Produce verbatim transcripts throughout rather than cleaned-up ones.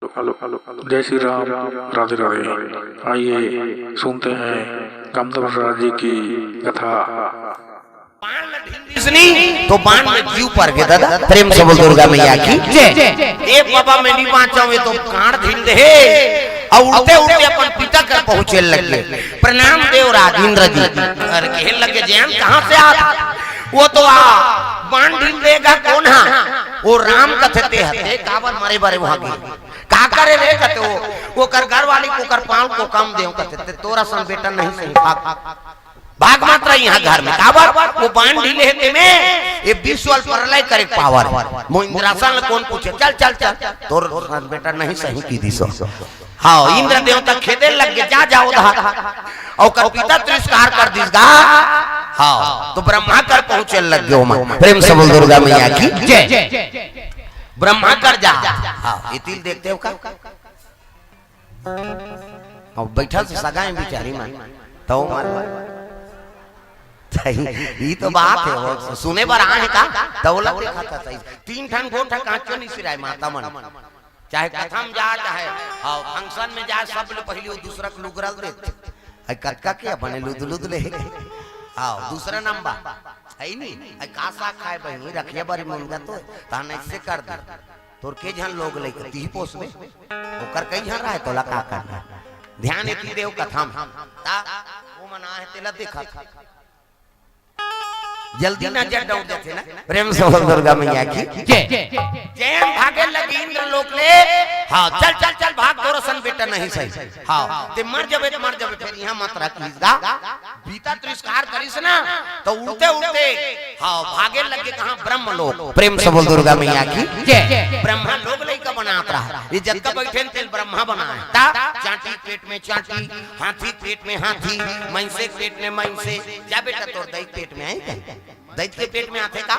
जय श्री राम। राधे राधे। आइए सुनते हैं कामदेव राजा जी की कथा। बाण ल ढील दिस नी तो बाण में जीव पर गे दादा। प्रेम से बोल दुर्गा मैया की जय। ए बाबा, मैं नहीं बाँचहूँ, ये तो कांड़ ढील दे हे। अउ उड़ते उड़ते अपन पिता कर पहुँचे लगे। प्रणाम देवराज इंद्र जी। अरे कहे लगे, जैन कहाँ से आ? वो तो आ बाण ढील देगा कौन हा? वो राम कथे ते हते काबर मरे बरे वहाँ गे। का करे रे कथे वो, ओकर घर वाली को कर पाँव को कम देव कथे ते तोर असन बेटा नहीं सही। भाग, भाग मत रही यहाँ घर में। काबर? वो बाण ढीले हे तेमे, ये विश्व प्रलय करे पावर। मोर इंद्रासन ल कौन पूछे? चल, चल, चल। तोर असन बेटा नहीं सही की दिस हो। हाँ, इंद्र देवता खेदे लग गे, जा, जा उधर। अउ ओकर पिता तिरस्कार कर दिस गा। हाँ, तो ब्रह्मा कर पहुँचे लग गे ओमा। प्रेम से बोल दुर्गा मैया की जय। ब्रह्मा कर जा। हाँ, ये तिल देखते हो का? अब बैठल से सगा हे बिचारी मन, तो मर। सही, ई तो बात हे, वो सुने बर आए हे का? तो ओला देखा था सही। तीन ठन गोठ कांचो नहीं सिराय माता मन। चाहे कथा म जा, चाहे, हाँ, function में जा, सब ले पहिली वो दूसरा के लुगरा ल देत। आई कतका के बने लुद लुद ले। हाँ, दूसरा नंबर। हे नी? आई का साग खाए बहिनी, रखिया बारी मुनगा तो, तहन ऐसे कर दे। तोर के झन लोग लइका तिही पोसबे, ओकर कई झन राहय, तोला का करना? ध्यान एती देव कथा म। ता, वो मन आहे तेला देखत। जल्दी ना जट डौक जाथे ना। प्रेम से बोल दुर्गा मैया की जय। जय। जैन भागे लगे इंद्र लोक ले। हाँ, चल, चल, चल, भाग, तोर असन बेटा नहीं सही। हाँ, ते मर जबे, ते मर जबे, फिर यहाँ मत रह, please गा। पिता तिरस्कार करिस ना, तो उड़ते उड़ते, हाँ, भागे लगे कहाँ? ब्रह्म लोक। प्रेम से बोल दुर्गा मैया की जय। ब्रह्मा लोग लइका बनात रहा, ये जतका बैठे तेल ब्रह्मा बनाए। ता चांटी पेट में चांटी, हाथी पेट में हाथी, मइनसे पेट में मइनसे। जा बेटा, तोर दई पेट में आई कहीं? दई के पेट में आथे का?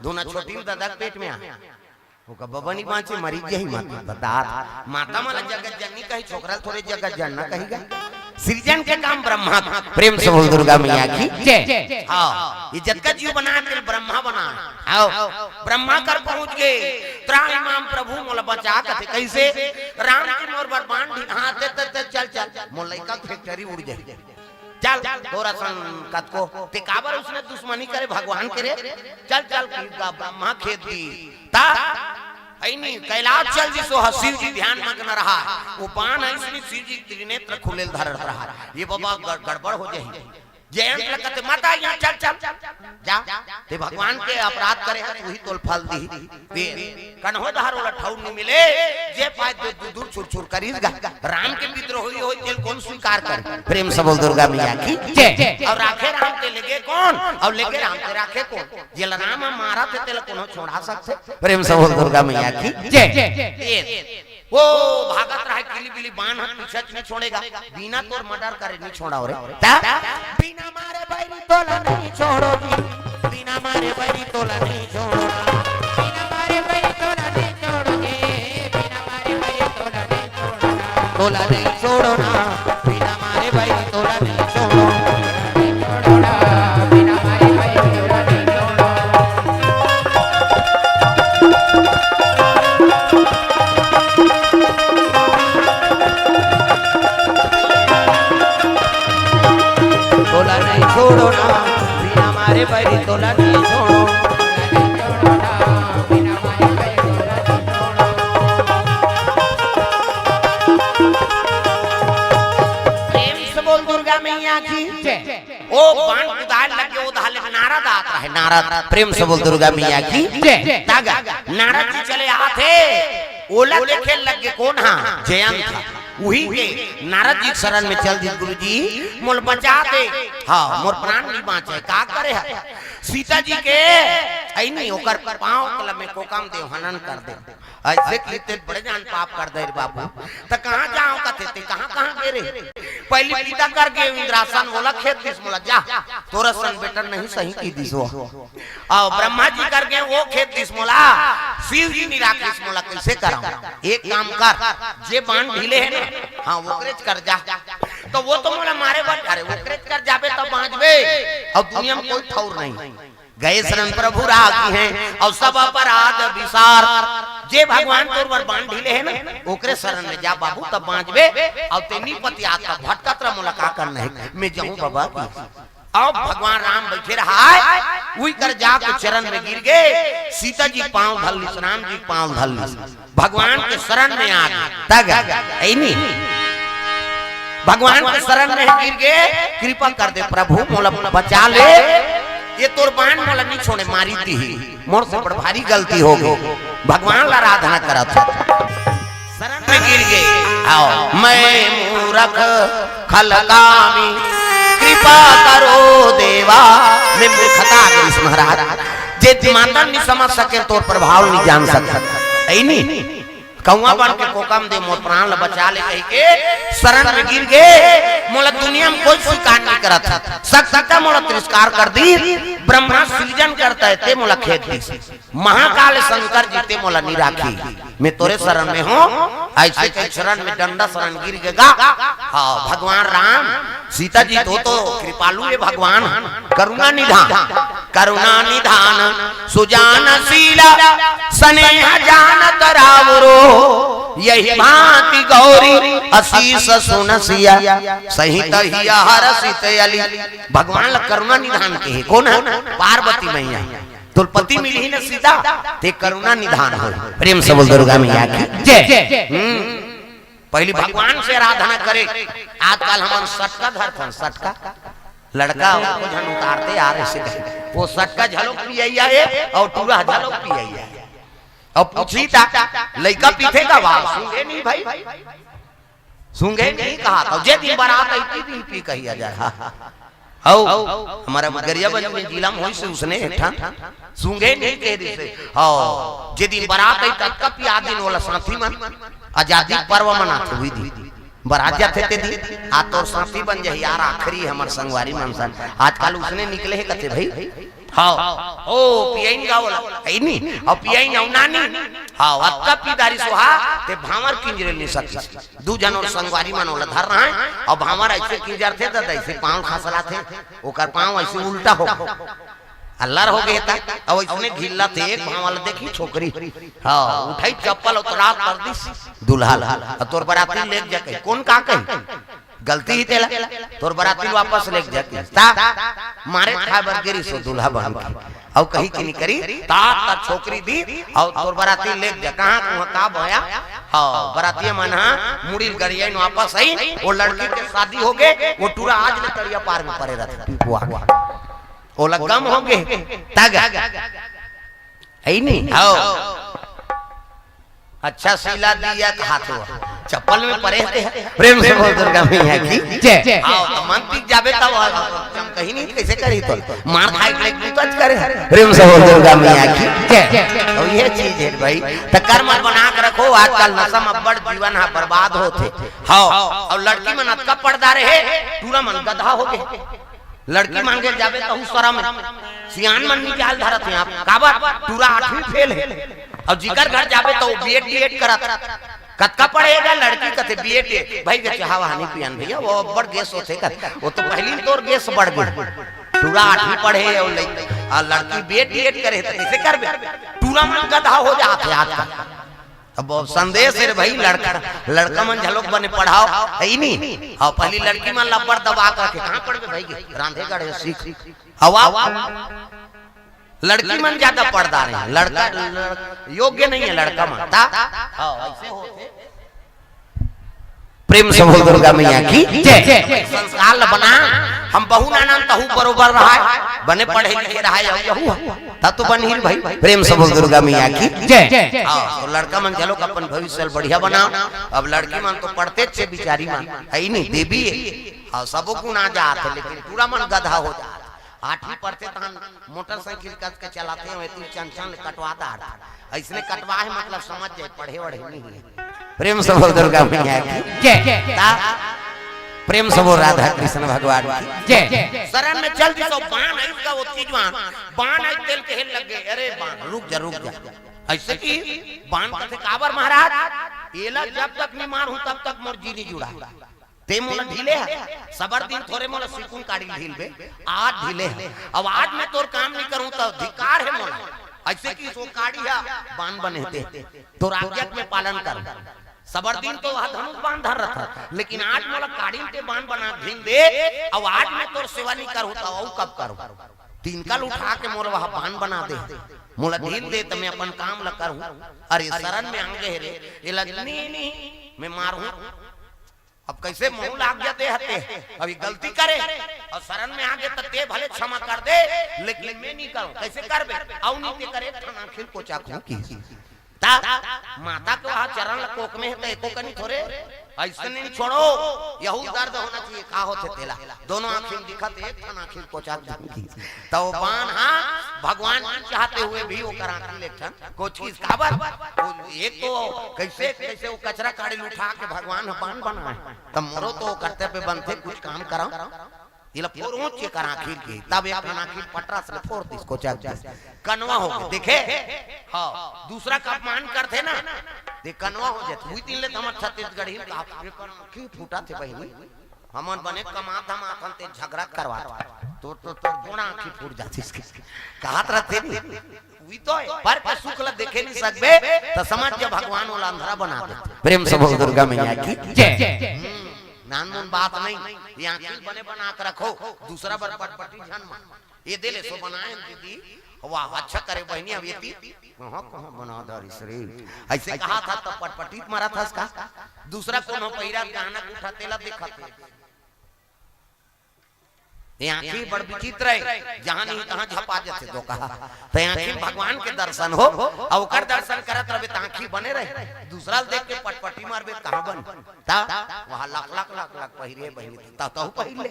दूना छोटी दादा के पेट में आ। ओकर बबा नी बाँचे, मरी गई माता, बता। माता मन ला जगत जननी कही, छोकरा ल थोरे जगत जनना कही गा। सृजन के काम ब्रह्मा के। प्रेम से बोल दुर्गा मैया की जय। हाँ, ये जतका जीव बनाए तेला ब्रह्मा बनाए। हाँ, ब्रह्मा कर पहुँच गे। त्राहि माम प्रभु मोला बचा कथे। कइसे? राम के मोर बर बाण ढील, हाँ, ते, ते, ते, चल, चल, मोर लइका के factory उड़ जाही। चल, तोर असन कतको, ते काबर उसने दुश्मनी करे भगवान के रे? चल, चल, कि गा ब्रह्मा खेद दी। ता, ऐनी कैलाश चल दिस, ओ ह शिव जी ध्यान मग्न रहा। वो बाण ऐसनी शिव जी त्रिनेत्र खुलेल धरत रहा। ये बाबा गड़-, गड़बड़ हो जाही। जयंत ल कथे, "मत आ यहाँ, चल, चल, जा। ते भगवान के अपराध करे हस, वही तोल फल दी।" ते कन्हो डहर ओला ठौर नी मिले, जे पाए दे दूर दूर छुर छुर करिस गा। राम के विद्रोही होई, तेल कौन स्वीकार करे? प्रेम से बोल दुर्गा मैया की जय। अउ राखे राम ते लेगे कौन? अउ लेगे राम ते राखे कौन? जेला राम ह मारथे, तेला कोनो छोड़ा सकथे? प्रेम से बोल दुर्गा मैया की जय। ये, वो भागत रहे किली बिली बाण ह पीछे नी छोड़ेगा। बिना तोर murder करे नी छोड़ा रे। ता? बिना मारे बैरी तोला नहीं छोड़ोगी, बिना मारे बैरी तोला नहीं छोड़ोगी, बिना मारे बैरी तोला नहीं छोड़ोगी, बिना मारे बैरी तोला नहीं छोड़ोगी, तोला नहीं छोड़ो ना, बिना मारे बैरी तोला नहीं छोड़ो, बिना मारे बैरी तोला नहीं छोड़ो। तोला नहीं छोड़ो ना, बिना मारे बैरी तोला नहीं छोड़ो। प्रेम से बोल दुर्गा मैया की जय। ओ बाण कुदार लगे, ओ धाले नारद आत रहे, नारद। प्रेम से बोल दुर्गा मैया की जय। तागा, नारद जी चले आत हे, ओला देखे लगे कौन हा? जयंत हा। उही के नारद जी के शरण में चल दिस, "गुरु जी, मोल बचा दे।" हाँ, मोर प्राण नहीं बाँचे, का करे हा? सीता जी के, ऐ नहीं, ओकर पाँव तला में कोकम देव, हनन कर देव। ऐसे कीते बड़े जान पाप कर दे रे बाबू। त कहाँ जाओ कथे ते, कहाँ, कहाँ गे रे? पहली पिता कर गे इंद्रासन, मोला खेद दिस, मोला जा। तोर असन बेटा नहीं सही की दिस हो। अउ ब्रह्मा जी कर गे, वो खेद दिस मोला, शिव जी नी राखिस मोला, कइसे करंव? एक काम कर, जे बाण ढीले हे ना, हाँ, ओकरेच कर जा। त वो तो मोला मारे बर, अरे, ओकरेच कर जाबे त बाँचबे, अउ दुनिया में कोई ठौर नहीं। गए शरण प्रभु राखिहैं, अउ सब अपराध बिसार। जे भगवान तोर बर बांध ढीले हे ना, ओकरे शरण में जा बाबू, तब बांचबे। अउ ते नी पतियात, तब भटकत रह, मोला का करना हे, मैं जाहूं बाबा की। अब भगवान राम बइठे रहय, उही कर जाके चरण में गिर गे। सीता जी पांव धर लिस, राम जी पांव धर लिस, भगवान के शरण में आ गे। तग, ऐ नी? भगवान के शरण में गिर गे, कृपा कर दे प्रभु, मोला बचा ले, ये तोर बान मोला नी छोड़े, मारी दिही, मोर से बड़ भारी गलती हो गे। भगवान ला आराधना करत हे, शरण में गिर गे। आओ, मैं मूरख खल कामी, कृपा करो देवा। मैं मूर्खता आ गे रिहिस महाराज, जे माता नी समझ सके, तोर प्रभाव नी जान सके, ऐ नी? कौआ बन के कोकम दे, मोर प्राण ल बचा ले कहि के शरण में गिर गे। मोला दुनिया में कोई स्वीकार नी करत हे, सक सकता मोला तिरस्कार कर दिस। ब्रह्मा सृजन करता हे, ते मोला खेद दिस। महाकाल शंकर जी ते मोला नी राखी, मैं तोरे शरण में हों। अइसे के शरण में डंडा शरण गिर गे गा। हाँ, भगवान राम, सीता जी तो, तो कृपालु हे भगवान, करुणा निधान, करुणा निधान सुजान शीला, स्नेह जानत रावरो, यही भांति गौरी असीस सुन सिया, सहित हिया हरषित अली। भगवान ला करुणा निधान कहे, कोन हे? पार्वती मैया। तोला पति मिलही ना सीता, ते करुणा निधान हो। प्रेम से बोल दुर्गा मैया की जय। हम्म। पहली भगवान से आराधना करे, आजकल हमन सटका धरथन, सटका। लड़का ओ झन उतारते आ रहे से कहे, वो सटका झलोक पियइया हे अउ टूरा झलोक पियइया हे। अउ पूछी ता, लइका पीथे का? वाह, सूंघे नहीं भाई, सूंघे नहीं कहा था। जे दिन बरात आई, ती दिन पी कहिया जा रहा। हौ, हमर गरियाबंद में जिला में होइस उसने एक ठन, सूंघे नहीं कहे रिहिसे। हौ, जे दिन बरात आई, ततका पिया दिन ओला साथी मन आजादी पर्व मनाथे, उही दिन बरात जाथे ते दिन। आ तोर साथी बन जाही यार, आखिरी हमर संगवारी मन सन। आजकल उसने निकले हे कथे भाई। हौ, ओ पियइन गा ओला, ऐ नी, अउ पियइन अउ नानी। हौ, अतका पी डारिस ओहा, ते भांवर किंजरे नी सकिस। दू झन ओला संगवारी मन ओला धर रहय, अउ भांवर अइसे किंजरथे त अइसे पांव खसलाथे, ओकर पांव अइसे उल्टा हो गे। अल्लर हो गे त, अउ अइसने घिल्लाथे, एक भांवर ला देखही छोकरी। हौ, उठई चप्पल अउ तोला कर दिस दूल्हा ला। अउ तोर बराती लेग जा कही, कोन का कही? गलती ही तेला, तोर बराती वापस लेग जा कही। ता मारे खाए बर गे रिहिस ओ दूल्हा बन के। अउ कही कि नी करी, ता, ता छोकरी दिस, अउ तोर बराती लेग जा, कहाँ, कहाँ का बोया? हौ, बरातिया मन हा मुड़ी ल गरियाइन वापस आइन, ओ लड़की के शादी हो गे, ओ टूरा आज ले तरिया पार में परे रहिथे, पिपुआ के। ओला गम हो गे, तग। ऐ नी? हौ। अच्छा शीला दिया कहाथे, चप्पल में परे हे। प्रेम से बोल दुर्गा मैया की जय। हौ, त मन पीक जाबे तब चमकही नहीं, कइसे करही तो? मार खाए के लेके तच करे। प्रेम से बोल दुर्गा मैया की जय। अउ ये चीज हे भाई, त कर्म बना के रखो। आजकल नशा में अब्बड़ जीवन हा बर्बाद होथे। हौ, अउ लड़की मन अतका पढ़दारे हे, टूरा मन गधा हो गे। लड़की मांगे जाबे तहू सरम, सियान मन निकाल धरत हे आप। काबर? टूरा आठवीं फेल हे। अउ जिकर घर जाबे त ओ बीएड डीएड करत। कतका पढ़े हे गा लड़की? कथे बीएड डीएड। भाई के चाहा वहा नहीं पियन भैया, वो अब्बड़ गैस होथे कर। वो तो पहली तोर गैस बढ़ गे। टूरा आठवीं पढ़े हे अउ लड़की बीएड डीएड करे हे, त कइसे करबे? टूरा मन गधा हो जात हे आजकल। अब संदेश हे रे भाई, लड़का, लड़का मन झलोक बने पढ़ाव, हे नी? हाँ, पहली लड़की मन ला अब्बड़ दबा के रखे, कहाँ पढ़बे भाई के? रांधे गढ़े सीख। अब आप लड़की मन ज्यादा पढ़दार हे, लड़का, लड़-, योग्य नहीं हे लड़का मन। ता? हाँ, ऐसे होथे। प्रेम से बोल दुर्गा मैया की जय। संस्कार ल बना, हम बहू नानन तहू बरोबर रहय, बने पढ़े लिखे रहय, अउ यहू ह। त तो बनही भाई, प्रेम से बोल दुर्गा मैया की जय। हाँ, तो लड़का मन चलो अपन भविष्य ल बढ़िया बनाव। अब लड़की मन तो पढ़ते छे बिचारी मन, हे नी, देवी हे। हाँ, सबो गुण आ जात हे, लेकिन टूरा मन गधा हो जात हे। आठवीं पढ़थे तहन मोटरसाइकिल कस के चलाथे, अउ एती चंचल कटवा डारथे। अइसने कटवा हे, मतलब समझ जाए, पढ़े वढ़े नहीं हे। प्रेम से बोल दुर्गा मैया की जय। ता प्रेम से बोल राधा कृष्ण भगवान की जय। शरण में चल दिस ओ बान आइस गा, ओतकी जुवान बान आइस तेला कहे लग गे, अरे बान, रुक जा, रुक जा। अइसे कि बान कथे, काबर महाराज? एला जब तक नहीं मारहूं, तब तक मोर जी नहीं जुड़ा। ते मोला ढीले हे, सबर दिन थोरे मोला सिकुन काड़ी ढील बे, आज ढीले हे। अब आज मैं तोर काम नहीं करूं तो धिक्कार हे मोला। ऐसे कि सो काड़ी हे, बान बने ते, तोर आज्ञा के मैं पालन करूं। सबर दिन तो वह धनुष बान धर रहा था, लेकिन आज मोला काड़ी ते बान बना ढील दे, अब आज मैं तोर सेवा नहीं करूं तो अउ कब करूं? तीन कल उठा के मोला वह बान बना दे, मोला ढील दे तो मैं अपन काम ला करूं। अरे शरण में आगे रे, ये लजनी नहीं, मैं मारूं। अब कैसे मुंह लाग गया दे हते, अभी गलती करे और शरण में आगे तो ते भले क्षमा कर दे, लेकिन मैं नहीं करूं। कैसे करबे? अउ नहीं ते करे, थाना खिल को चाकू की। ता माता के वहां चरण ला कोक में हे, तो एको कनी थोरे, ऐसे नहीं छोड़ो। यहू दर्द होना चाहिए, का होथे तेला। दोनों आंखी में दिखत, एक ठन आंखी में कोचाक दिखी। तो वो बान, हाँ, भगवान जी चाहते हुए भी ओकर आंखी ले ठन कोचकिस। काबर? वो एक तो कैसे, कैसे वो कचरा काड़ी उठा के भगवान ह बान बनाए, तब मोरो तो कर्तव्य बनथे, कुछ काम करो। इला फोर ऊंच के कर आंखी के, तब एक ठन आंखी पटरा से फोर दिस, कोचाक दिस। कनवा हो गए, देखे? हाँ, दूसरा का अपमान करथे ना, ते कनवा हो जाथे। उही दिन ले त हमर छत्तीसगढ़ी में कहा, "ये कर आंखी फूटा थे बहिनी, हमन बने कमात हम आथन ते झगड़ा करवात, तो, तो, तो जोड़ा आंखी फूट जाथे इसके।" कहत रहथे नी, उही तो हे, पर के सुख ला देखे नहीं सकबे, तो समझ जा भगवान ओला अंधरा बना दे। प्रेम से बोल दुर्गा मैया की जय। हम्म, नानमुन बात नहीं, ये आंखी बने बना के रखो, दूसरा बर पटपटी झन मा। ये दे ले सो बनाए हैं दीदी, वाह, अच्छा करे बहिनी, अब ये ती कहाँ, कहाँ बना डारिस रे। ऐसे कहा था तब पटपटी मारा था इसका। दूसरा कोनो पहिरा गहना उठा तेला देखा थे। ये आंखी बड़ विचित्र है, जहां नहीं तहां झपा जाथे दो कहा। तो आंखी में भगवान के दर्शन हो, और ओकर दर्शन करत रहबे त आंखी बने रहे। दूसरा ल देख के पटपटी मारबे त कहां बन? ता वहां लाख लाख लाख लाख पहिरे बहिनी, ता तहु पहिर ले।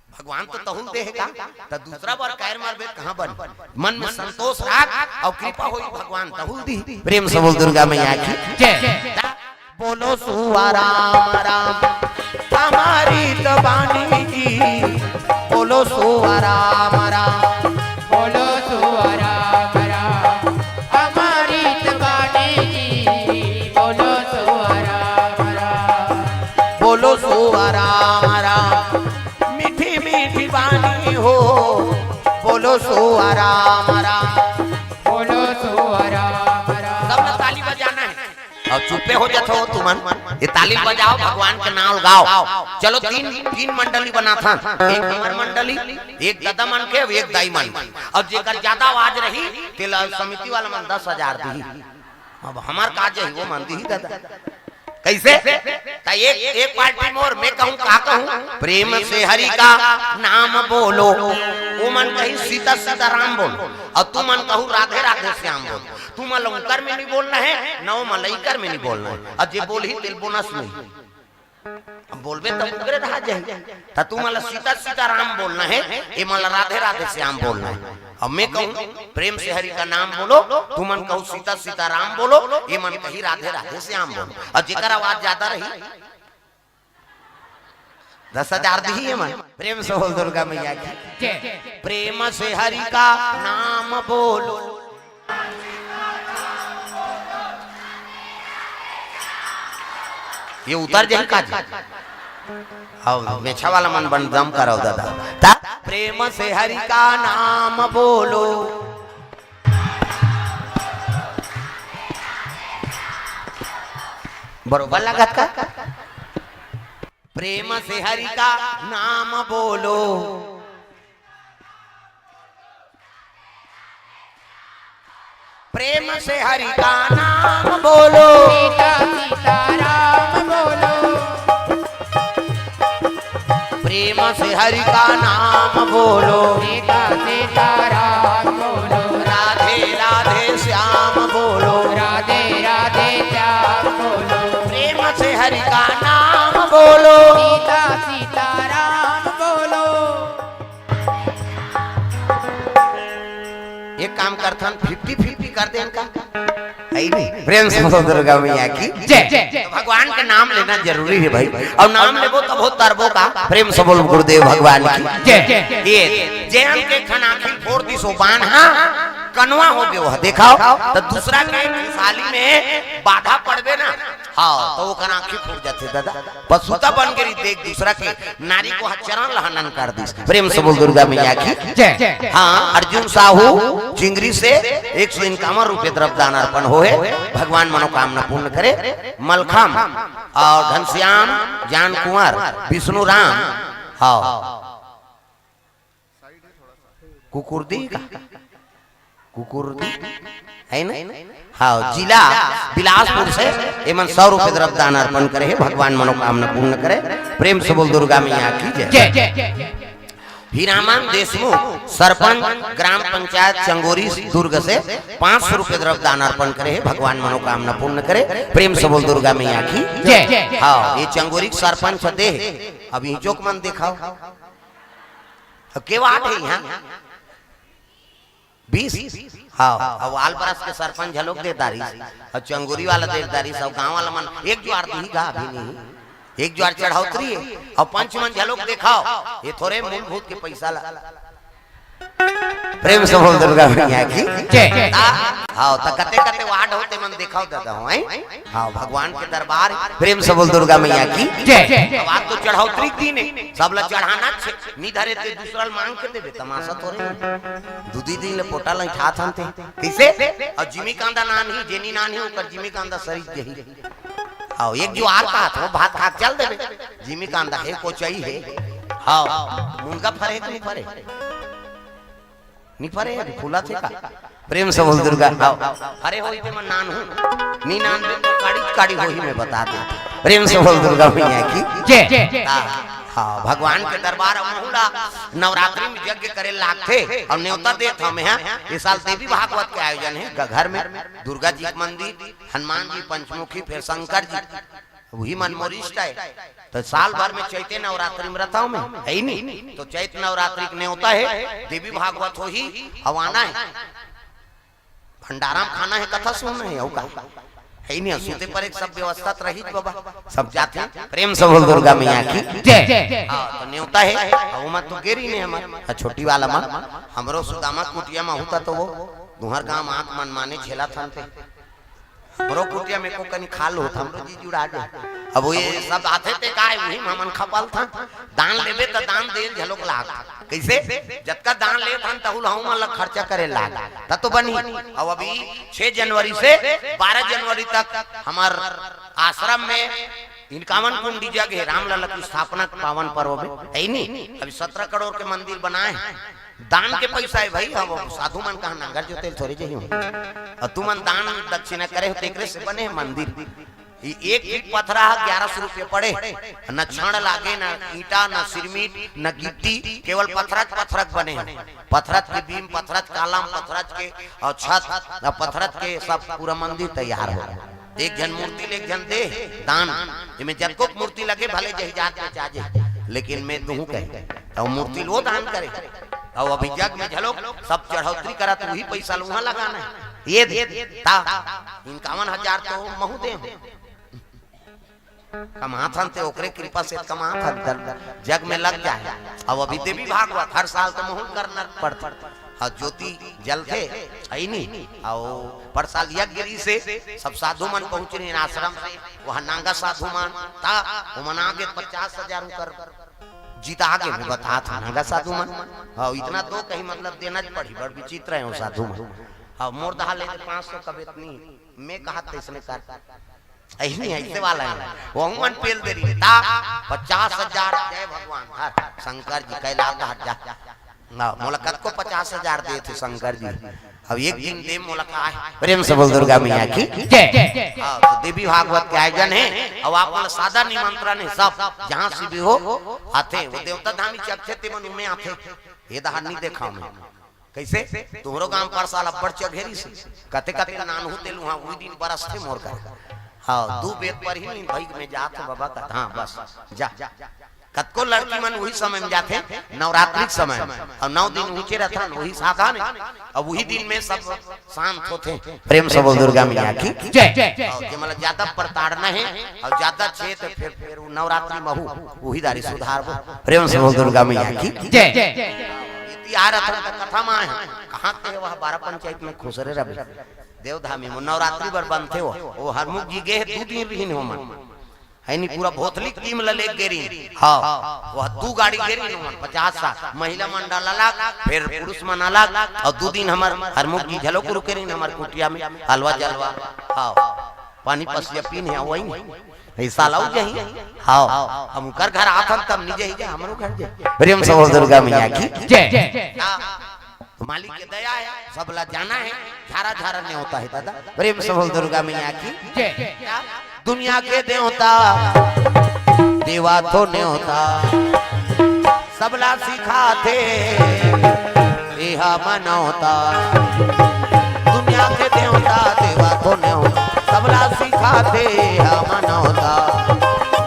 भगवान तो तहुल देहेगा, त दूसरा बार कायर मारबे त कहां बन? मन में संतोष राख और कृपा होई, भगवान तहुल दी। प्रेम से बोल दुर्गा मैया की जय। बोलो सुआ राम राम हमारी तो बानी जी, बोलो सुआ राम राम। बोलो सुआ राम राम हमारी तो बानी जी, बोलो सुआ राम राम। बोलो सुआ राम राम, मीठी मीठी बानी हो, बोलो सुआ राम राम। बोलो सुआ राम राम। सब लोग ताली बजाना है। अब चुप्पे हो जात हो तुमन, ये ताली बजाओ, भगवान के नाम गाओ। चलो, तीन, तीन मंडली बनाथन, एक हमर मंडली, एक दादा मन के, अब एक दाई मन के। अब जेकर ज्यादा आवाज रही, तेला समिति वाला मन दस हजार दी। अब हमर का जही, वो मन दी दादा। कैसे? त एक, एक पार्टी मोर, मैं कहूं, का कहूं? प्रेम से हरि का नाम बोलो। वो मन कही, सीता सीता राम बोलो। और तू मन कहू, राधे राधे श्याम बोलो। तू मन ला उनकर में नहीं बोलना है, नौ मलइकर में नहीं बोलना है। और जे बोलही, तेल बोनस नहीं। अब बोलबे तब उगरे रहा जाए। त तू मन ला सीता सीता राम बोलना है, ये मन ला राधे राधे श्याम बोलना है। अब मैं कहूं, प्रेम से हरि का नाम बोलो, तू मन कहू, सीता सीता राम बोलो, ये मन कही, राधे राधे श्याम बोलो। और जेकर आवाज ज्यादा रही, दस हजार दी ये मन। प्रेम से बोल दुर्गा मैया की जय। प्रेम से हरि का नाम बोलो। ये उतर जाए का जी? अब मेछा वाला मन बन दम करो दादा। ता प्रेम से हरि का नाम बोलो। बरोबर लागत का? प्रेम से हरि का नाम बोलो। प्रेम से हरि का नाम बोलो। सीता सीता राम बोलो। प्रेम से हरि का नाम बोलो। सीता सीता राम बोलो। राधे राधे श्याम बोलो। राधे राधे श्याम बोलो। प्रेम से हरि का नाम बोलो। सीता सीता राम बोलो। एक काम करथन, फिफ्टी फिफ्टी कर देन का? है नहीं? प्रेम से बोलो दुर्गा मैया की जय। तो भगवान के नाम लेना जरूरी है भाई, और नाम लेबो तब हो तरबो का। प्रेम से बोल गुरुदेव भगवान की जय। ये जेन के खनाखी फोड़ दी सो बान, हाँ, कनवा हो गयो है, देखाओ। तो दूसरा के खुशहाली में बाधा पड़बे ना, हाँ, तो ओकर आँखी फूट जाथे दादा। पसुता बन के रहिथे, एक दूसरा के नारी के चरण ल हनन कर दिस। प्रेम से बोल दुर्गा मैया की। जय। हाँ, अर्जुन साहू चिंगरी से एक सौ इक्यावन रुपये द्रव्य दान अर्पण होए। भगवान मनोकामना पूर्ण करे। मलखम अउ घनश्याम, जान कुंवर, विष्णु राम, हाँ, कुकुरदी का? कुकुरदी है ना? हाँ, जिला बिलासपुर से एमन सौ रुपये द्रव्य दान अर्पण करे हे। भगवान मनोकामना पूर्ण करे। प्रेम से बोल दुर्गा मैया की जय। जय। हीरामन देशमुख, सरपंच ग्राम पंचायत चंगोरी, दुर्ग से पाँच सौ रुपये द्रव्य दान अर्पण करे हे। भगवान मनोकामना पूर्ण करे। प्रेम से बोल दुर्गा मैया की जय। हाँ, ये चंगोरी के सरपंच दे। अब इही चौक मन दिखाओ। अब के वाट है यहाँ? बीस। हाँ, अब आलपरस के सरपंच घलोक दे दारिस, अउ चंगोरी वाला दे दारिस, अउ गांव वाला मन एक जुआर दिही गा, अभी नहीं, एक जुआर चढ़ौतरी हे, अउ पंच मन घलोक देखाओ, ये थोरे मूलभूत के पैसा ला। प्रेम से बोल दुर्गा मैया की जय। हाँ, त कते कते वार्ड होते मन देखाओ दादा हो, हैं? हाँ, भगवान के दरबार, प्रेम से बोल दुर्गा मैया की जय। अब आज तो चढ़ौतरी के दिन हे, सब ला चढ़ाना छे, नी धरे ते दूसरा ल मांग के देबे, तमाशा थोरे। दू दी दिन ले पोटा ल उठात हन ते। कइसे? अउ जिमी कांदा नान ही, जेनी नान ही, ओकर जिमी कांदा सरित जही। अउ एक जुआर कहत हो, भात खा के चल देबे। जिमी कांदा हे, कोचई हे। हाँ, मुनगा फरे हे कि नी फरे? नी फरे, अभी फूलत हे का? प्रेम से बोल दुर्गा। हाँ, फरे होही ते मन नानहूँ। नी नानबे तो काड़ी काड़ी होही, मैं बता दे। प्रेम से बोल दुर्गा मैया की जय। हाँ, हाँ, भगवान के दरबार अउ महू ला नवरात्रि में यज्ञ करे लागथे अउ नेवता देत हंव मैं। ये साल देवी भागवत के आयोजन हे घर में, दुर्गा जी के मंदिर, हनुमान जी, पंचमुखी, फिर शंकर जी। उही मन मोर इष्ट हे। त साल भर में चैते नवरात्रि में रथंव मैं, हे नी? तो चैत नवरात्रि के नेवता हे, देवी भागवत होही, अउ आना हे। भंडारा में खाना हे, कथा सुनना हे, अउ का? हे नी, सुते परे के सब व्यवस्था त रही बाबा, सब जाथे। प्रेम से बोल दुर्गा मैया की जय। हाँ, तो नेवता हे, अउ ओमा तो गे रहिन हमर, हाँ, छोटी वाला मन, हमरो सुदामा कुटिया में होता तो वो, तुंहर गांव आंख मन माने झेलत हन ते। हमरो कुटिया में को कनी खाल होत, हमरो जी जुड़ा जाय। अब वो ये सब आथे ते काय, उही में हमन खपल थन। दान लेबे त दान देल घलोक लाग। कइसे? जतका दान लेत हन, तहू ल हमन ल खर्चा करे लाग। त तो बनी। अब अभी छह जनवरी से बारह जनवरी तक हमर आश्रम में इनकावन कुंडी जग हे, रामलला के स्थापना के पावन पर्व में, हे नी? अभी सत्रह करोड़ के मंदिर बनाए हे। दान के पैसा हे भाई, हम साधु मन कहा नांगर जोते ल थोरे जही हंव। अउ तुमन दान दक्षिणा करे हो, तेकरे से बने हे मंदिर। ये एक फीट पथरा हे, ग्यारह सौ रुपये पड़े, न छड़ लागे, न ईंटा, न सिरमिट, न गिट्टी, केवल पथरच पथरच बने हे। पथरच के बीम, पथरच कालम, पथरच के अउ छत, अउ पथरच के सब पूरा मंदिर तैयार हो। एक झन मूर्ति ले एक झन दे दान, एमे जतको मूर्ति लगे भले जही जात में चाजे, लेकिन मैं तुहूं कहे, अउ मूर्ति लो दान करे, अउ अभी जग में घलोक सब चढ़ौतरी करत, उही पैसा ल उहां लगाना हे। ये दे, ता, इनकावन हजार तो महू दे हंव। कमात हन ते ओकरे कृपा से कमात हन, जग में लग जाय। अब अभी देवी भागवत हर साल तो महू ल करना पड़थे। अउ ज्योति जलथे, हे नी? अउ पर साल यज्ञ रहिसे, सब साधु मन पहुंचे रहिन आश्रम से, उहां नांगा साधु मन, त ओमन आगे पचास हजार उंकर जीता आगे में बतात हंव, नांगा साधु मन। हाँ, इतना तो कहीं मतलब देना च पड़ही, बड़ विचित्र हे वो साधु मन। हाँ, मोर दहा ले दे पाँच सौ कबे त नी, मैं कहत तइसने कर। अइसने, अइसे वाला हे। वो मन पेल दे रहिन, ता पचास हजार, जय भगवान, हर शंकर जी, कैलाश हट जा। ना, मोला कतको पचास हजार देथे शंकर जी। अब एक दिन दे मोला का हे? प्रेम से बोल दुर्गा मैया की जय। हाँ, तो देवी भागवत के आयोजन हे, अउ आप मन ला सादर निमंत्रण हे, सब जहां से भी हो आथे। वो देवता धामी चघथे ते मन उमे आथे। ये दहा नी देखा मैं। कइसे? तुंहरो गांव पर साल अब्बड़ चघे रहिसे। कते कते नानहू तेल उहां उही दिन बरसथे मोर घर। हाँ, दू बेर पर ही नी भई में जात हो बाबा का। हाँ, बस, जा। कतको लड़की मन उही समय में जाथे, नवरात्रि के समय, अउ नौ दिन उहिंचे रहिथन, उही साधन हे। अब उही दिन में सब शांत होथे। प्रेम से बोल दुर्गा मैया की जय। अउ जे मतलब ज्यादा प्रताड़ना हे अउ ज्यादा छे, त फिर, फिर वो नवरात्रि महू उही दारी सुधारबो। प्रेम से बोल दुर्गा मैया की जय। इति आ रहा था कथा में आए हैं। कहाँ के वह बारह पंचायत में खुसरे रहे। देवधामी में नवरात्रि बर बनथे हो, वो हरमुख जी गे हे, दू दिन रिहिन हो मन। है नी, पूरा भोथली टीम ल लेके गे रिहिन। हाँ, वो दू गाड़ी गे रिहिन हो मन, पचास साठ, महिला मंडल अलग, फिर पुरुष मन अलग, अउ दू दिन हमर हरमुख जी घलो रुके रिहिन हमर कुटिया में, हलवा जलवा। हाँ, पानी पसिया पीन हे, वही नहीं। ये साल अउ जाही। हाँ, हम उनकर घर आथन तब नहीं जाही, जा हमरो घर जाही। प्रेम से बोल दुर्गा मैया की। जय। हाँ, तो मालिक के दया है, सब ला जाना है, झारा झारा न्योता है दादा। प्रेम से बोल दुर्गा मैया की। जय। दुनिया के देवता, देवा तो न्योता, सबला सिखाथे, एहा मनौता। दुनिया के देवता, देवा तो न्योता, सबला सिखाथे, एहा मनौता।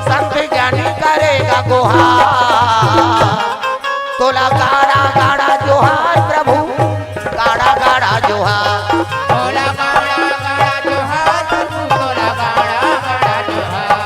संत ज्ञानी करेगा गुहार, तोला गाड़ा गाड़ा जोहार प्रभु, गाड़ा गाड़ा जोहार। तोला गाड़ा गाड़ा जोहार प्रभु, तोला गाड़ा गाड़ा जोहार।